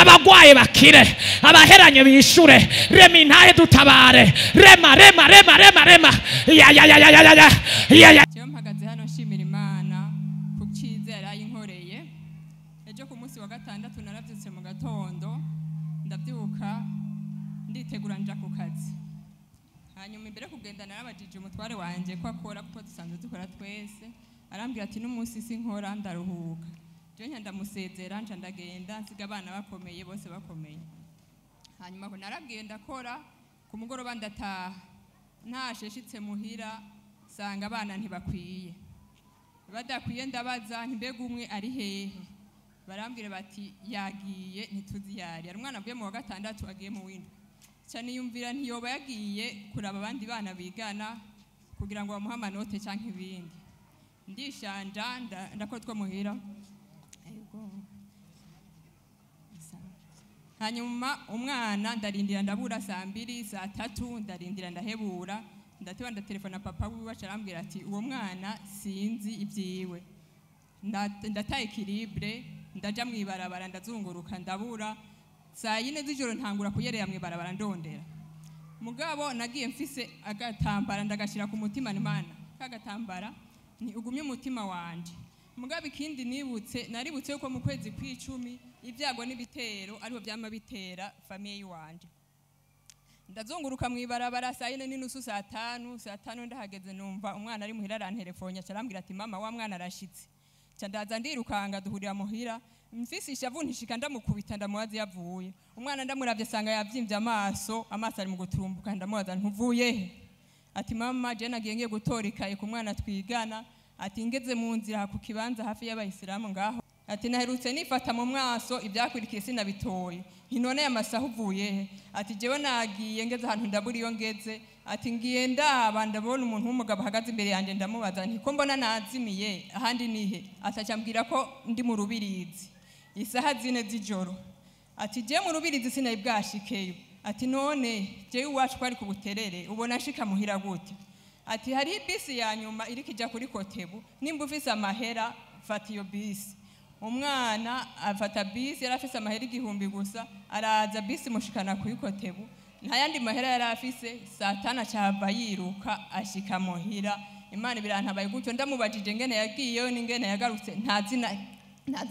Abagwaye bakire, abaheranye bishure. Rema intahe dutabare. Rema rema rema rema rema. Ya ya ya ya ya ya ya ya. Jewe mpagaze hano nshimira Imana ku cyiza yarayinkoreye. Ejo ku munsi wa gatandatu naravyutse mu gatondo, ndavyuka nditegura nja ku kazi. Hanyuma imbere kugenda narabajije umutware wanje ko akora, kuko dusanzwe dukora twese. Arambwira ati n'umunsi sinkora ndaruhuka. Jewe nca ndamusezera nca ndagenda, nsiga abana bakomeye bose bakomeye. Hanyuma ko narabwiye ndakora, ku mugoroba ndataha. Ntasheshitse muhira sanga abana ntibakwiye. Badakwiye ndabaza nti mbega umwe ari hehe? Barambwira bati yagiye ntituzi yari. Hari umwana avuye mu wa gatandatu agiye mu w'indwi. Ca niyumvira ntiyoba yagiye kuraba abandi bana bigana kugira ngo bamuhe amanote canke ibindi. Ndishanja ndakotwa muhira. Hanyuma umwana ndarindira ndabura saa 2 saa 3 ndarindira ndahebura, ndateba ndatelefona papa wiwe arambwira ati uwo mwana sinzi ibyiwe. Ndataye equilibre, ndaja mwibarabara ndazunguruka ndabura. Saa 4 z'ijoro ntangura kuyerera mwibarabara ndondera. Mugabo nagiye mfise agatambara ndagashira ku mutima n'Imana. Kagatambara ni ugumye umutima wanje. Mugabo ikindi nibutse, naributse yuko mu kwezi kw'icumi ibyago n'ibitero ariho byama bitera famille yiwanje. Ndazunguruka mwibarabara saa 4:30 saa 5, saa 5 ndahageze numva umwana ari muhira arantelefone arambwira ati mama wa mwana arashitse. Ca ndaza ndirukanga duhurira muhira, mfise ishavu ntishika ndamukubita ndamubaza yavuye. Umwana ndamuravye sanga yavyimbye amaso, amaso ari mu guturumbuka, ndamubaza ntuvuye he? Ati mama je nagiye ngiye gutora ikaye ku mwana twigana, ati ngeze mu nzira ku kibanza hafi y'abayisilamu ngaho. Ati naherutse nifata mu mwaso ibyakurikiye sinabitoye. None amasaha uvuye he? Ati jewe nagiye ngeze ahantu ndabura iyo ngeze. Ati ngiye ndaba ndabona umuntu w'umugabo ahagaze imbere yanjye ndamubaza nti ko mbona nazimiye ahandi nihe? Atacambwira ko ndi mu Rubirizi. Isaha 4 z'ijoro. Ati je mu Rubirizi sinayibwashikeyo. Ati none jewe iwacu kwari ku Buterere ubona nshika muhira gute? Ati hari bisi ya nyuma iri kija kuri Kotebu, nimba ufise amahera fata iyo bisi. Umwana afata bisi, yari afise amahera 1000 gusa, araza bisi mushikana kuri Kotebu, nta yandi mahera yari afise. Saa 5 acahava yiruka ashika muhira. Imana birantabaye gutyo, ndamubajije ngene yagiyeyo n'ingene yagarutse, ntazi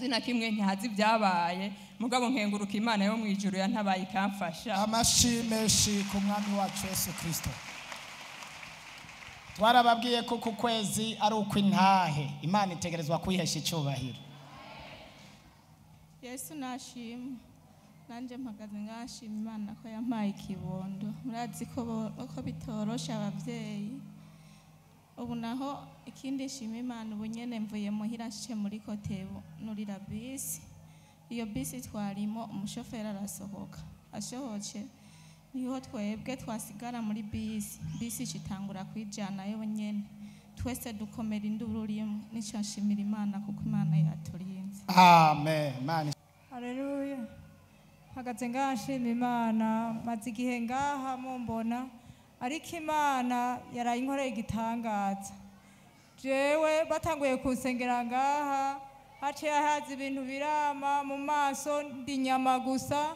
na kimwe, ntazi ibyabaye. Mugabo nkenguruka Imana yo mwijuru yantabaye ikamfasha. Amashi menshi ku mwami wacu Yesu Kristo. Twarababwiye ko ku kwezi ari ukw'intahe, Imana itegerezwa kwihesha icyubahiro. Yesu nashimwe. Nanje mpagaze ngashima Imana ko yampaye ikibondo. Murazi ko bitorosha abavyeyi. Ubu naho ikindi nshima Imana, ubu nyene mvuye muhira nshitse muri Kotebu nurira bisi. Iyo bisi twarimo umushoferi arasohoka. Ashohoce niho twebwe twasigara muri bisi. Bisi citangura kwijana yo nyene. Twese dukomera induru rimwe. Nico nshimira Imana kuko Imana yaturinze. Amen. Imana. Haleluya. Mpagaze ngashima Imana, maze igihe ngaha mumbona, ariko Imana yarayinkoreye igitangaza. Jewe batanguye kunsengera ngaha, haciye haza ibintu birama mu maso, ndi nyama gusa,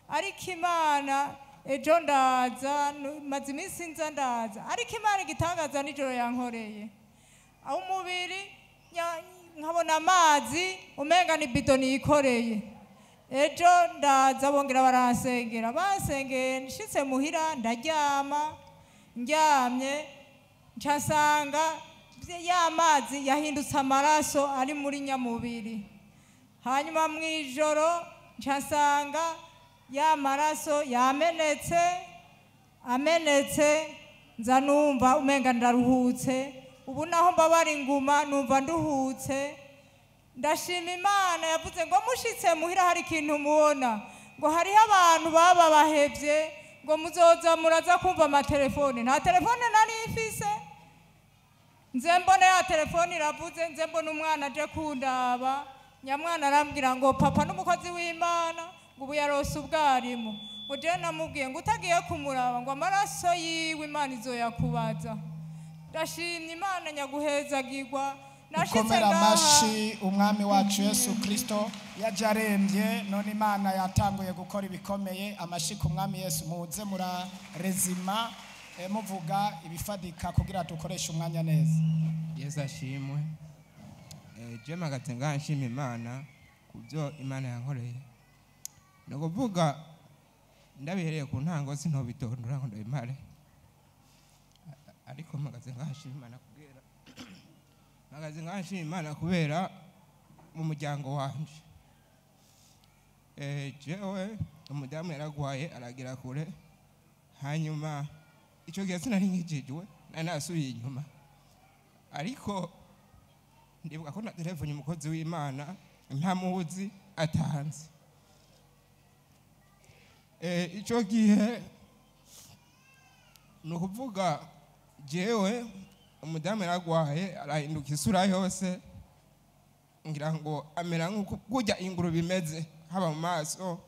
ariko Imana ejo ndaza, maze iminsi nza ndaza, ariko Imana igitangaza nijoro yankoreye. Aho umubiri nkabona amazi umenga ni bido niyikoreye. Ejo ndaza bongera baransengera, bansengeye nshitse muhira ndaryama, ndyamye ncasanga ya mazi yahindutse amaraso ari muri nyamubiri. Hanyuma mwijoro ncasanga ya maraso yamenetse, amenetse nza numva umenga ndaruhutse. Ubu naho mbabara inguma numva nduhutse. Ndashima Imana yavuze ngo mushitse muhira hari ikintu mubona, ngo hariho abantu baba bahevye, ngo muzoza muraza kumva amatelefone. Nta telefone nari mfise, nze mbona ya telefone iravuze, nze mbona umwana aje kundaba. Nyamwana arambwira ngo papa n'umukozi w'Imana ngo ubu yarose ubwarimu. Ngo je namubwiye ngo utagiye kumuraba ngo amaraso yiwe Imana izoyakubaza. Ndashimye Imana nyaguhezagirwa. Nashitse Dukomere ngaha. Amashi umwami wacu Yesu Kristo yaje arembye, none Imana yatanguye gukora ibikomeye. Amashi ku mwami Yesu. Muze murarezima muvuga ibifadika kugira dukoreshe umwanya neza. Yesu ashimwe. Je mpagaze ngaha nshima Imana ku byo Imana yankoreye. Ni ukuvuga ndabihereye ku ntango sinobitondora ngo ndabimare, ariko mpagaze ngaha nshima Imana kubera mpagaze ngaha nshima Imana kubera mu muryango wanje. Jewe umudamu yaragwaye aragira kure, hanyuma icyo gihe sinari nkijijwe, nari nasubiye inyuma, ariko ndibuka ko na telefone umukozi w'Imana ntamuzi atanze. Icyo gihe ni ukuvuga jewe umudamu yaragwaye arahinduka isura yose, ngira ngo amera nk'uko kurya ingurube imeze, haba mu maso,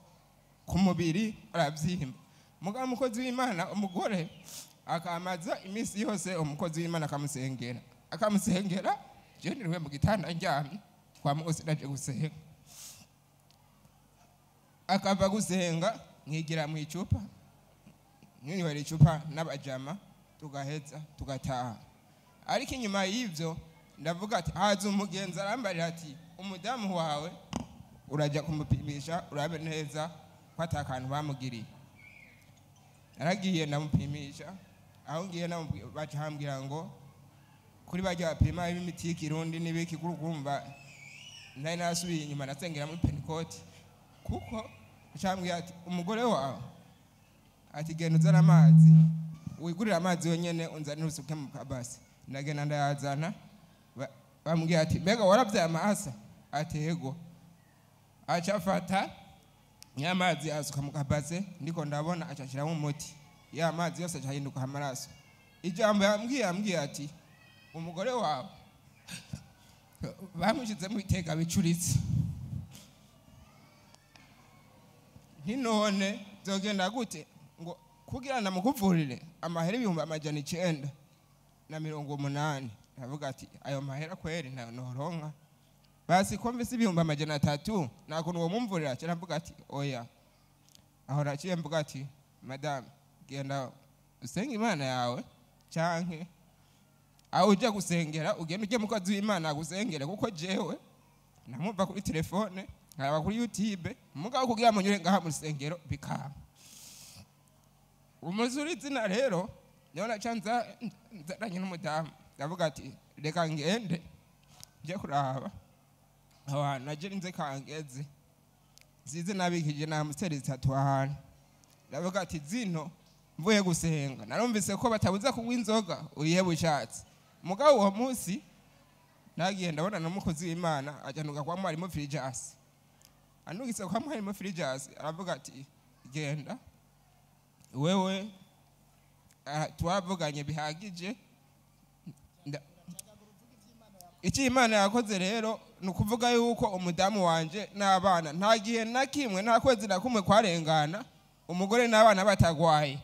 ku mubiri arabyimba. Mugabo umukozi w'Imana umugore akamaza iminsi yose, umukozi w'Imana akamusengera akamusengera. Jewe niriwe mu gitanda ndyamye kwa Mose, naje gusenga, akava gusenga nkigira mu icupa, nkinywera icupa n'abajama, tugaheza tugataha. Ariko inyuma y'ibyo ndavuga ati haza umugenzi arambarira ati umudamu wawe urajya kumupimisha urabe neza ko ata kantu bamugiriye. Naragiye ndamupimisha, aho ngiye baca hambwira ngo kuri bajya bapima imiti y'ikirundi n'ibiki, kurumva nari narasubiye inyuma nasengera muri Pentecote, kuko acambwira ati umugore wawe ati genda uzane amazi, wigurire amazi wenyene unzanire usuke mu kabasi. Ndagenda ndayazana, bambwira ati mbega warabyaye amahasa? Ati yego. Aca afata ya mazi asuka mu kabase, ndiko ndabona aca ashiramo umuti, ya mazi yose aca ahinduka amaraso. Ijambo yambwiye ati umugore wawe bamushyizemo iteka bicuritse, ntinone byogenda gute ngo kugira namukuvurire amahera 980,000. Ndavuga ati ayo mahera kweri ntayo noronka, basi ko mvise 300,000 nta kuntu womumvurira. Aca aravuga ati oya. Aho naciye mvuga ati madame genda usenge Imana yawe, canke aho ujya gusengera ugende ujye mukozi w'Imana agusengere, kuko jewe namumva kuri telefone nkaraba kuri YouTube, mugabo kugira munyure ngaha mu rusengero bikaba umuzuri izina. Rero niho naca nzaranye n'umudamu, ndavuga ati reka ngende nje kuraba aho hantu naje nze kangeze zize nabikije na amusiteri zitatu ahantu. Ndavuga ati zino mvuye gusenga narumvise ko batabuza kunywa inzoga uyiheba ushatse. Mugabo uwo munsi nagiye ndabona n'umukozi w'Imana ajanuka kwa mwarimu Filijasi, anugitse kwa mwarimu Filijasi aravuga ati genda wewe, twavuganye bihagije. Icyo Imana yakoze rero ni ukuvuga yuko umudamu wanje n'abana nta gihe na kimwe nta kwezi na kumwe kwarengana umugore n'abana batagwaye.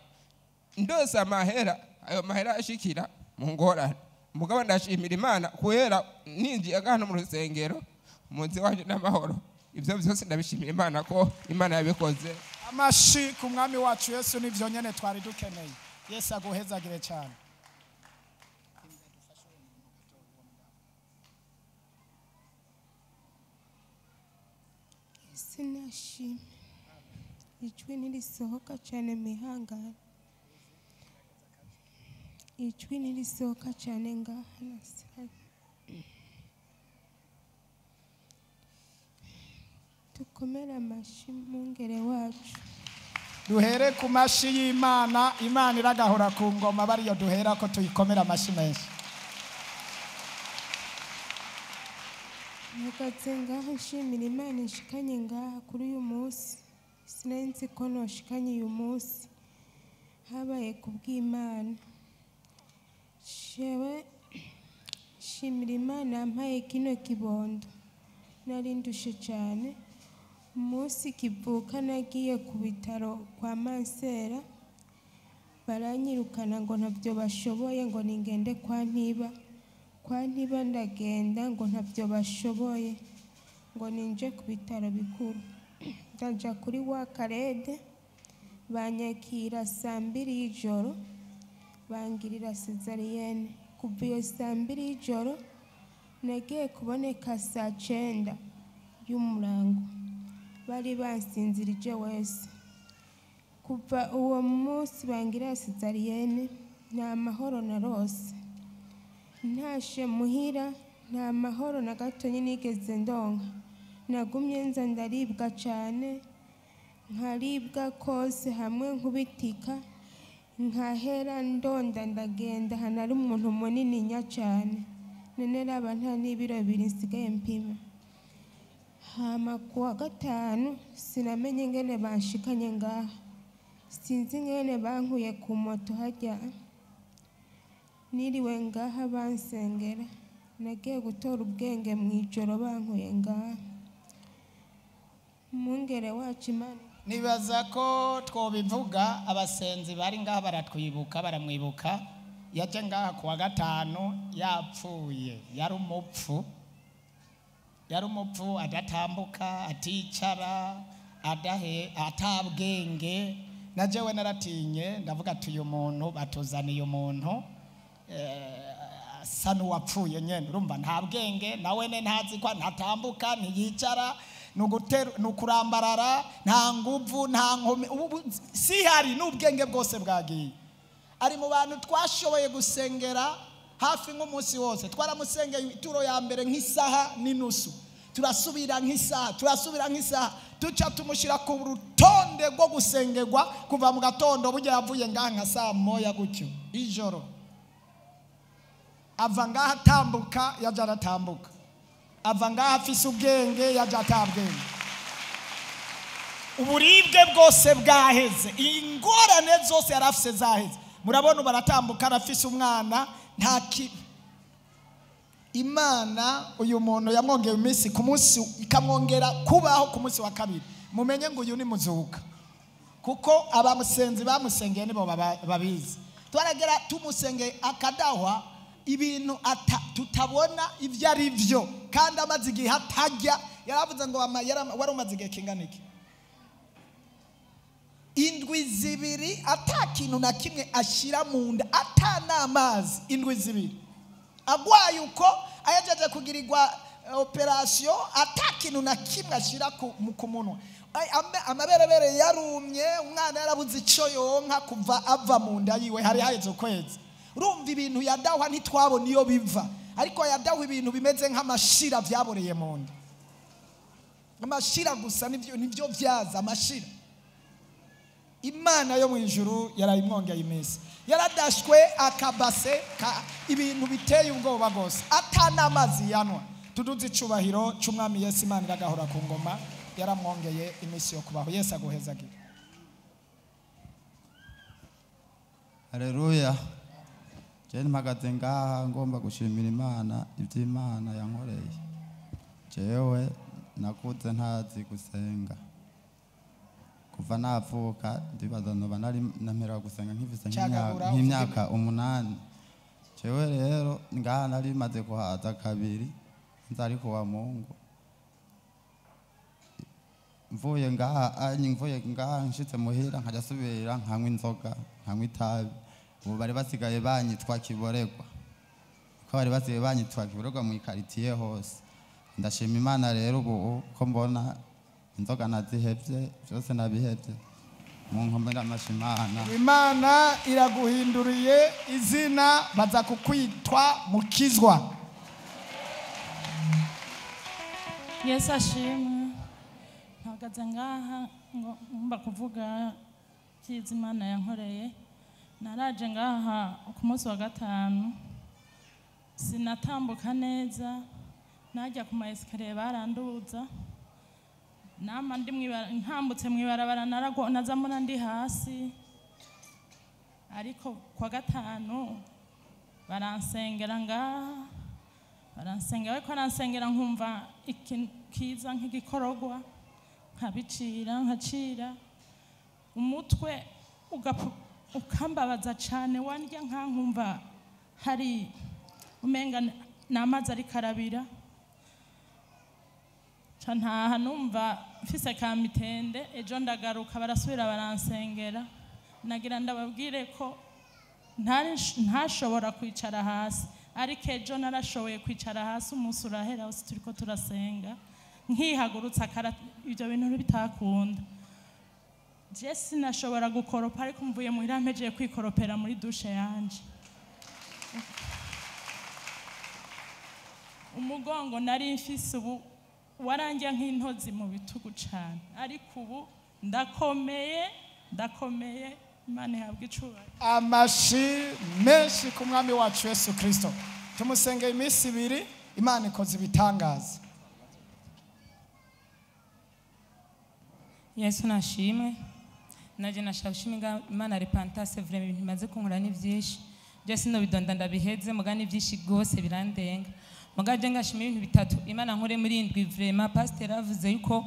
Ndose amahera, ayo mahera ashikira mu ngorane. Mugabo ndashimira Imana kubera ninjiye hano mu rusengero umunsi wanje n'amahoro. Ibyo byose ndabishimira Imana ko Imana yabikoze. Amashi ku mwami wacu Yesu, nivyo nyene twari dukeneye. Yesu aguhezagire cyane. Sinashimye, ijwi ntirisohoka cyane mwihangane, ijwi ntirisohoka cyane ngaha nasara. Dukomere amashi mungere wacu. Duhere ku mashi y'Imana, Imana iragahora ku ngoma, bariyo duhera ko tuyikomera amashi menshi. Mpagaze ngaha nshimira Imana inshikanye ngaha kuri uyu munsi. Sinari nzi ko noshikanye uyu munsi, habaye kubw'Imana. Jewe nshimira Imana yampaye kino kibondo, nari ndushe cyane. Umunsi kivuka nagiye ku bitaro kwa Mansera, baranyirukana ngo ntabyo bashoboye, ngo ningende kwa Ntiba. Kwa ntiba ndagenda ngo ntavyo bashoboye, ngo ninje ku bitaro bikuru. Ndaja kuri wa Karede, banyakira 2:00 y'ijoro, bangirira césarienne. Kuva iyo 2:00 y'ijoro nagiye kuboneka 9:00 y'umurango, bari bansinzirije wese. Kuva uwo munsi bangira césarienne nta mahoro narose. Ntashe muhira nta mahoro na gato nigeze ndonka. Nagumye nza ndaribwa cane, nkaribwa kose hamwe nkubitika, nkahera ndonda ndagenda hanari umuntu munini nya cane. None raba nta n'ibiro 2 nsigaye mpima. Hama kuwa gatanu sinamenye ngene banshikanye ngaha, sinzi ngene bankuye ku moto hajya. Niriwe ngaha bansengera, nagiye gutora ubwenge mu ijoro bankuye ngaha. Umwungere wacu Imana. Nibaza ko twobivuga, abasenzi bari ngaha baratwibuka, baramwibuka. Yaje ngaha kuwa gatanu yapfuye, yari umupfu, yari umupfu adatambuka, aticara, adahe, atabwenge. Na jewe naratinye ndavuga ati uyu muntu batuzaniye umuntu asa n'uwapfuye nyene, urumva nta bwenge, nawe ne ntazi ko ntatambuka, ntiyicara, nukurambarara, nta nguvu, nta nkome, ubu sihari n'ubwenge bwose bwagiye. Ari mu bantu twashoboye gusengera hafi nk'umunsi wose. Twaramusengeye ituro ya mbere nk'isaha n'inusu, turasubira nk'isaha, turasubira nk'isaha, duca tumushira ku rutonde rwo gusengerwa kuva mu gatondo. Burya yavuye ngaha nka 1:00 gutyo ijoro, ava ngaha atambuka, yaja aratambuka, ava ngaha afise ubwenge, yaja atabwenge. Uburibwe bwose bwaheze, ingorane zose yari afise zaheze. Murabona baratambuka, arafise umwana, nta Imana uyu muntu yamwongeye iminsi ku munsi, ikamwongera kubaho ku munsi wa kabiri. Mumenye ngo uyu ni muzuka, kuko abamusenzi bamusengeye nibo babizi. Twaragera tumusengeye akadahwa ibintu tutabona ivyo ari vyo, kandi amaze igihe atajya. Yaravuze ngo wari umaze igihe kingana iki? Indwi 2 ata kintu na kimwe ashira mu nda, ata n'amazi. Indwi 2 agwaye uko ayejeje kugirirwa operation, ata kintu na kimwe ashira ku munwa. Amaberebere yarumye, umwana yarabuze ico yonka kuva ava mu nda yiwe, hari haheze ukwezi. Urumva ibintu yadahwa ntitwabona iyo biva, ariko yadahwa ibintu bimeze nk'amashira vyaboreye mu nda. Amashira gusa nivyo vyaza, amashira. Imana yo mu ijuru yarayimwongeye iminsi. Yaradashwe akabase ibintu biteye ubwoba gose, ata n'amazi yanwa. Tuduze icubahiro c'umwami Yesu, Imana iragahora ku ngoma, yaramwongeye iminsi yo kubaho. Yesu aguhezagire. Haleluya. Je mpagaze ngaha ngomba gushimira Imana ivy'Imana yankoreye. Jewe nakuze ntazi gusenga. Kuva navuka ndibaza noba nari namera gusenga nkivise nk'imyaka 8. Jewe rero ngaha nari maze kuhaza kabiri nzari kuwa Mungu. Mvuye ngaha mvuye ngaha nshitse muhira nkaja subira nkanywa inzoga, nkanywa itabi. Ubu bari basigaye banyitwa kiboregwa, ko bari basigaye banyitwa kiboregwa mu ikaritiye hose. Ndashima Imana rero ubu ko mbona inzoga nazihevye, byose nabihevye. Mu nkomera amashimana. Imana iraguhinduriye izina, baza kukwitwa mukizwa. Yesu ashimwe. Mpagaze ngaha ngomba kuvuga cyiza Imana yankoreye. Naraje ngaha ku munsi wa gatanu, sinatambuka neza, najya ku ma escalier baranduza. Nama ndi ntambutse mwibarabara nazamura ndi hasi. Ariko kwa gatanu baransengera ngaha, baransengera, ariko baransengera nkumva ikiza nk'igikorogwa, nkabicira nkacira umutwe ukambabaza cyane, wandya nkankumva hari umenga N'amazi ariko arabira. Ca ntaha numva mfise ka mitende. Ejo ndagaruka, barasubira baransengera. Nagira ndababwire ko ntashobora kwicara hasi, ariko ejo narashoboye kwicara hasi. Umunsi urahera wose turiko turasenga, nkihagurutsa ibyo bintu bitakunda. Je sinashobora gukoropa, ariko mvuye muhira mpejeye kwikoropera muri douche yanje. Umugongo nari mfise ubu warangiye nk'intozi mu bitugu cane, ariko ubu ndakomeye, ndakomeye. Imana ihabwe icubahiro. Amashi menshi ku Mwami wacu Yesu Kristo. Tumusengeye iminsi 2, Imana ikoze ibitangaza. Yesu nashimwe. Naje nashaka gushima Imana repentance. Vraiment ibintu bimaze kunkora ni byinshi, byo sinobidonda ndabiheze, muga ni byinshi gose birandenga. Muga je ngashima ibintu bitatu Imana nkore muri indwi. Vraiment pasteur avuze yuko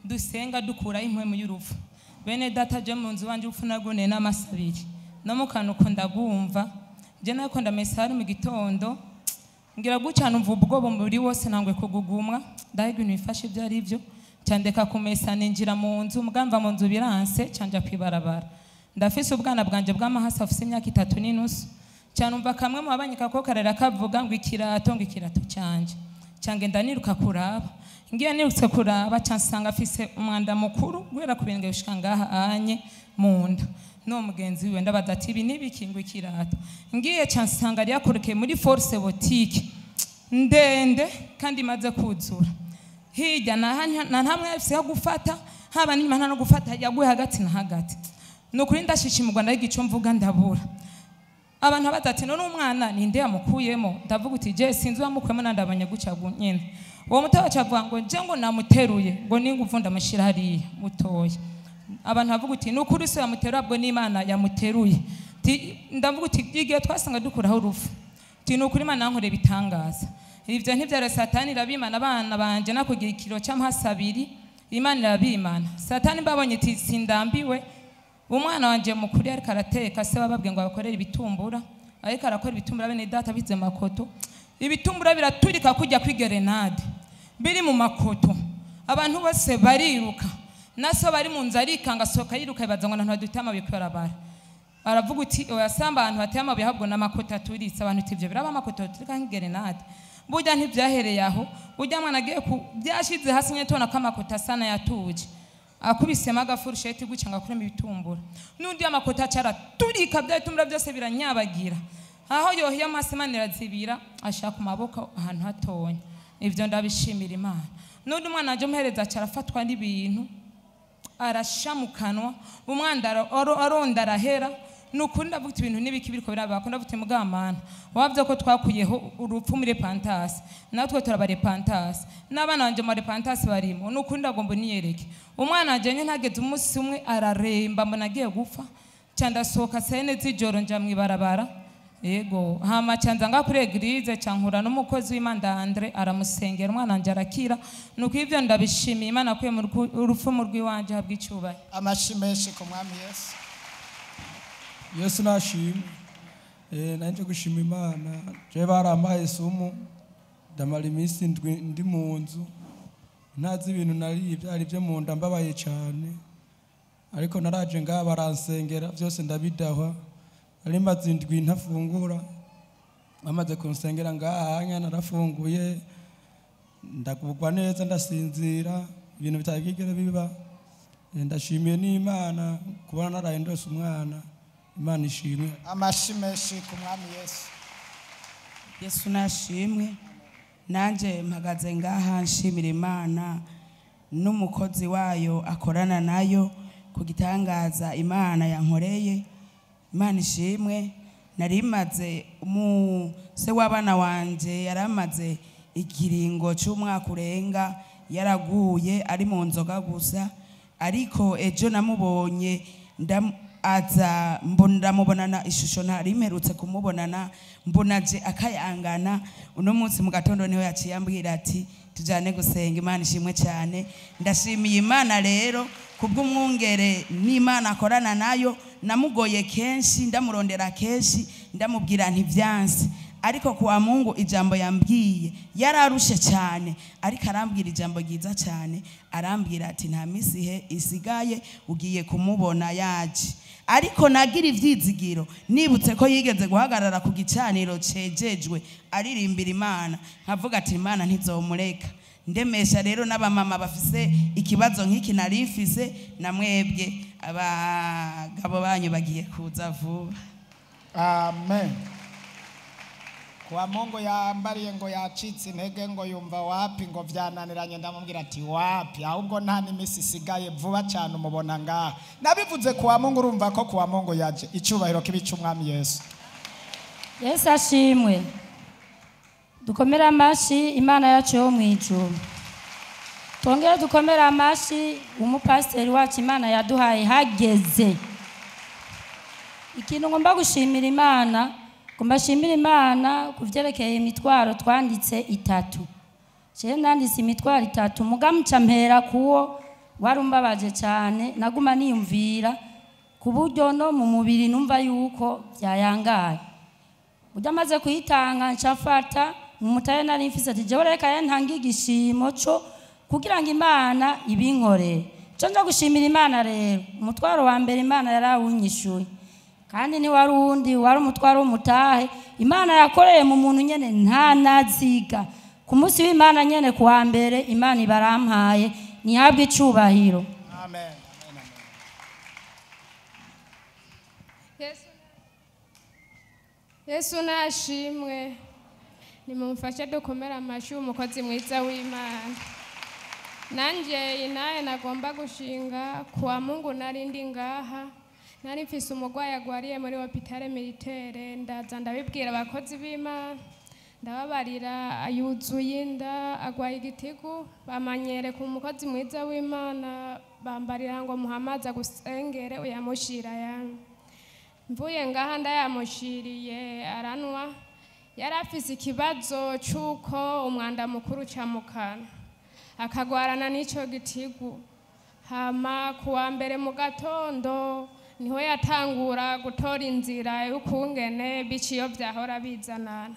dusenga dukura impwemu y'urupfu. Bene data, je mu nzu wanje urupfu nagone n'amasabiri no mu kantu ko ndagumva. Je nako ndamesari mu gitondo ngira gucana, umva ubwoba muri wose, nangwe kugugumwa, ndahiga ibintu bifashe ibyo ari byo. Cyandeka kumesa, ninjira mu nzu, mugamva mu nzu biranse, canja kwibarabara. Ndafise ubwana bwanje bw'amahasa afise imyaka 3.5. Cyanumva kamwe mu babanyika ko karera kavuga ngo ikirato, ngo ikirato canje. Cyangenda niruka kuraba, ngiye nirutse kuraba, cansanga afise umwanda mukuru guhera ku birenge gushika ngaha anye mu nda. No mugenzi wiwe ndabaza ati ibi nibiki? Ngo ikirato. Ngiye cansanga yakorokeye muri force boutique ndende kandi imaze kuzura hirya na ntamwe afise ho gufata, haba n'inyuma nta no gufata, yaguye hagati na hagati. Nukuri ndashishimurwa, ndahiga ico mvuga ndabura. Abantu baza ati none umwana ninde yamukuyemo? Ndavuga uti je sinzi uwamukuyemo, nandabanya guca nyene. Uwo muto acavuga ngo je ngo namuteruye, ngo ninguvu ndamushira hariya mutoya. Abantu bavuga uti nukuri so yamuteruye, abwo n'Imana yamuteruye. Ndavuga uti igihe twasanga dukuraho urupfu, ti nukuri Imana yankoreye ibitangaza. Ivyo ntivyara Satani irabimana abana banje nakugira ikiro c'amahasa abiri, Imana irabimana. Satani mbabonye iti sindambiwe. Umwana wanje mukuru ariko arateka, se bababwiye ngo abakorere ibitumbura, ariko arakora ibitumbura. Bene data, bize makoto, ibitumbura biraturika kujya kwigerenade biri mu makoto. Abantu bose bariruka, naso bari mu nzu arikanga, sohoka yiruka, ibaza ngo abantu baduteye amabuye kwibarabara. Aravuga uti oya, samba abantu bateye amabuye, ahubwo n'amakoto aturitse. Abantu uti ivyo biraba, amakoto aturika nk'igerenade. Burya ntibyahereye aho, burya mwana agiye ku byashize hasi nyine, tubona ko amakoto asa n'ayatuje, akubisemo agafurusheti guca ngo akuremo ibitumbura, n'undi amakoto aca araturika, bya bitumbura byose biranyabagira. Aho yohiye amaso Imana irazibira, ashaka ku maboko ahantu hatonya. Ibyo ndabishimira Imana. N'undi mwana aje umuhereza aca arafatwa n'ibintu, arasha mu kanwa, umwana aronda arahera. Nukuri ndavuga uti ibintu n'ibiki biriko biraba? Ko ndavuga uti mugamana wavye ko twakuyeho urupfu muri repentance, natwe turaba repentance, n'abana banje mu repentance barimo. Nukuri ndagomba niyereke umwana wanje nye ntageze umunsi umwe araremba, mbona agiye gupfa. Ca ndasohoka sene z'ijoro nja mw'ibarabara. Yego, hama canza nga kuri église, cankura n'umukozi w'Imana Andre, aramusengera umwana wanje arakira. Nuko ivyo ndabishimiye Imana akuye mu urupfu mu rw'iwanje, habwa icubahiro. Amashi menshi ku Mwami Yesu. Yesu nashimwe. Nanje gushima Imana. Je barampaye sumu, ndamara iminsi 7 ndi mu nzu ntazi ibintu nariye byari byo mu nda, mbabaye cyane. Ariko naraje ngaha baransengera, byose ndabidahwa. Nari maze indwi ntafungura, bamaze kunsengera ngaha hanya narafunguye, ndagubwa neza, ndasinzira, ibintu bitagigera biba. Ndashimiye n'Imana kubona naraye ndose umwana. Imana ishimwe. Amashi menshi ku Mwami Yesu. Yesu nashimwe. Nanje mpagaze ngaha nshimira Imana n'umukozi wayo akorana nayo ku gitangaza Imana yankoreye. Imana ishimwe. Narimaze mu se w'abana wanje yaramaze ikiringo cy'umwaka urenga yaraguye ari mu nzoga gusa, ariko ejo namubonye aza ndamubonana ishusho ntari mperutse kumubonana, mbona je akayangana. Uno munsi mu gatondo niho yaciye ambwira ati tujane gusenga. Imana ishimwe cyane. Ndashimiye Imana rero kubw'umwungere n'Imana akorana nayo. Namugoye kenshi, ndamurondera kenshi, ndamubwira ntivyanse. Ariko kuwa Mungu ijambo yambwiye yararushe cyane, ariko arambwira ijambo ryiza cyane, arambwira ati nta misi he isigaye ugiye kumubona yaje. Ariko nagira ivyizigiro nibutse ko yigeze guhagarara ku gicaniro cejejwe aririmbira Imana, nkavuga ati Imana ntizomureka. Ndemesha rero n'abamama bafise ikibazo nk'iki narifise, na mwebwe abagabo banyu bagiye kuza vuba. Amen. Kwa Mungu yambariye ngo yacitse intege ngo yumva wapi ngo vyananiranye, ndamubwira ati wapi, ahubwo nta n'imisi isigaye vuba cyane umubona ngaha. Nabivuze kwa Mungu, urumva ko kwa Mungu yaje. Icyubahiro kibe ic'Umwami Yesu. Yesu ashimwe. Dukomere amashi Imana yacu yo mwijuru. Twongere dukomere amashi umupasiteri wacu Imana yaduhaye hageze. Ikintu ngomba gushimira Imana, ngomba shimira Imana kuvyerekeye imitwaro twanditse 3. Je nanditse imitwaro 3 mugamuca mpera kuwo warumbabaje cyane, naguma niyumvira ku buryo no mu mubiri numva yuko byayangaye. Udamaze kuyitanga ncafata mumutaye nari mfise ati jewe reka ntanga igishimo cyo kugira ngo Imana ibinkorere. Cyo nja gushimira Imana rero, umutwaro wa mbere Imana yarawunyishuye. Kandi ni wari uwundi wari umutwaro w'umutahe Imana yakoreye mu muntu nyene nta naziga. Ku munsi w'Imana nyene kuwa mbere Imana ibarampaye, nihabwe icubahiro. Amen. Yesu nashimwe. Nimumfashe dukomere amashi umukozi mwiza w'Imana. Nanje inaye nagomba gushinga kuwa Mungu narindi ngaha. Nari mfise umugwayi agwariye muri hôpital militaire, ndaza ndabibwira abakozi b'Imana, ndababarira ayuzuye inda agwaye igitigu, bamanyere ku mukozi mwiza w'Imana, bambarira ngo muhamaza gusengere uyamushira yanyu. Mvuye ngaha ndayamushiriye aranwa. Yari afise ikibazo c'uko umwanda mukuru camukana akagwarana n'ico gitigu. Hama kuwa mbere mu gatondo niho yatangura gutora inzira y'ukungene biciyo vyahora bizanana.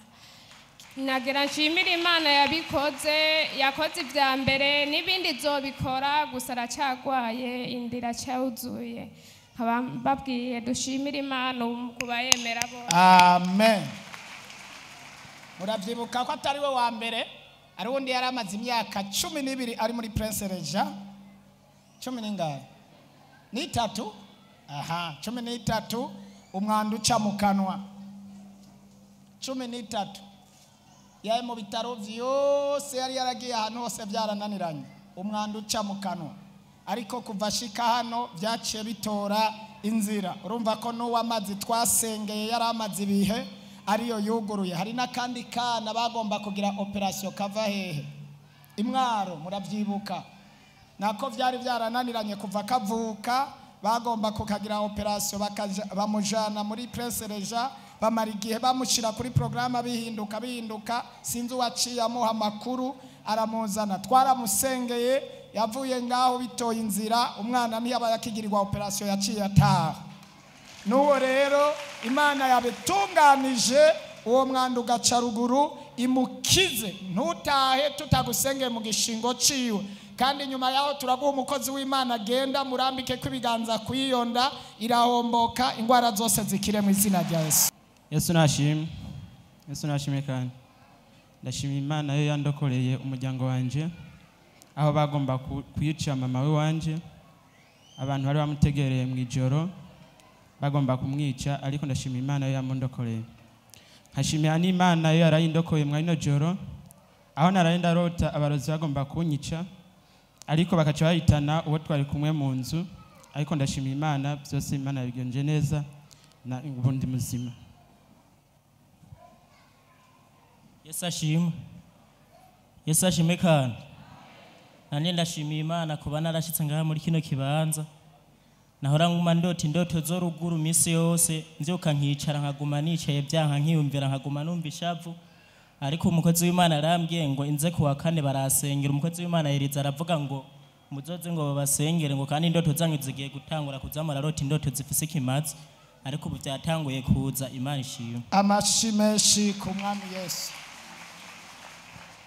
Nagira nshimira Imana yabikoze, yakoze ivya mbere n'ibindi zobikora, gusa aracagwaye indira cyuzuye. Nkaba mbabwiye dushimira Imana kuba yemera bose. Amen. Muravyibuka ko atari we wa mbere, ari wundi yari amaze imyaka 12 ari muri Prince Reja. 10 n'ingahe? Ni 3. Aha, 13 umwanda uca mu kanwa. 13. Yaye mu bitaro vyose yari yaragiye ahantu hose byarananiranye. Umwanda uca mu kanwa. Ariko kuva ashika hano byaciye bitora inzira. Urumva ko n'uwamazi twasengeye yari amazi ibihe ariyo yuguruye. Hari n'akandi kana bagomba kugira operation kava hehe? Imwaro, muravyibuka. Nako vyari byarananiranye kuva kavuka, bagomba kukagira operation bamujana muri Prince Reja, bamara igihe bamushira kuri programme bihinduka bihinduka, sinzi uwaciye amuha amakuru aramuzana. Twaramusengeye yavuye ngaho bitoye inzira, umwana ntiyaba yakigirirwa operation yaciye ataha. Nuwo rero Imana yabitunganije uwo mwanda ugaca ruguru imukize, ntutahe tutagusengeye mu gishingo ciwe. Kandi nyuma yaho turaguha umukozi w'Imana agenda murambike kw'ibiganza kwiyonda irahomboka, ingwara zose zikire mu izina rya Yesu. Yesu nashimwe. Yesu nashimwe kandi. Ndashimira Imana yo yandokoreye umuryango wanje aho bagomba kuyica mama we wanje. Abantu bari bamutegereye mu ijoro bagomba kumwica, ariko ndashimira Imana yo yamundokoreye. Nkashimira n'Imana yo yarayindokoye mu ino joro aho naraye ndarota abarozi bagomba kunyica, ariko bakaca bahitana uwo twari kumwe mu nzu. Ariko ndashimira Imana byose Imana yabigenje neza na ubundi muzima. Yesu ashimwe. Yesu ashimwe kandi. Nanje ndashimiye Imana kuba narashitse ngaha muri kino kibanza. Nahora nguma ndota indoto zo ruguru misi yose, nvyuka nkicara nkaguma nicaye byanka nkiyumvira nkaguma numva ishavu. Ariko umukozi w'Imana arambwiye ngo inze kuwa kane barasengera. Umukozi w'Imana yiriza aravuga ngo muzoze ngo babasengere, ngo kandi indoto zanyu zigiye gutangura kuzamura rota indoto zifise ikimazi. Ariko ubu byatanguye kuza. Imana ishimwe. Amashi menshi ku Mwami Yesu.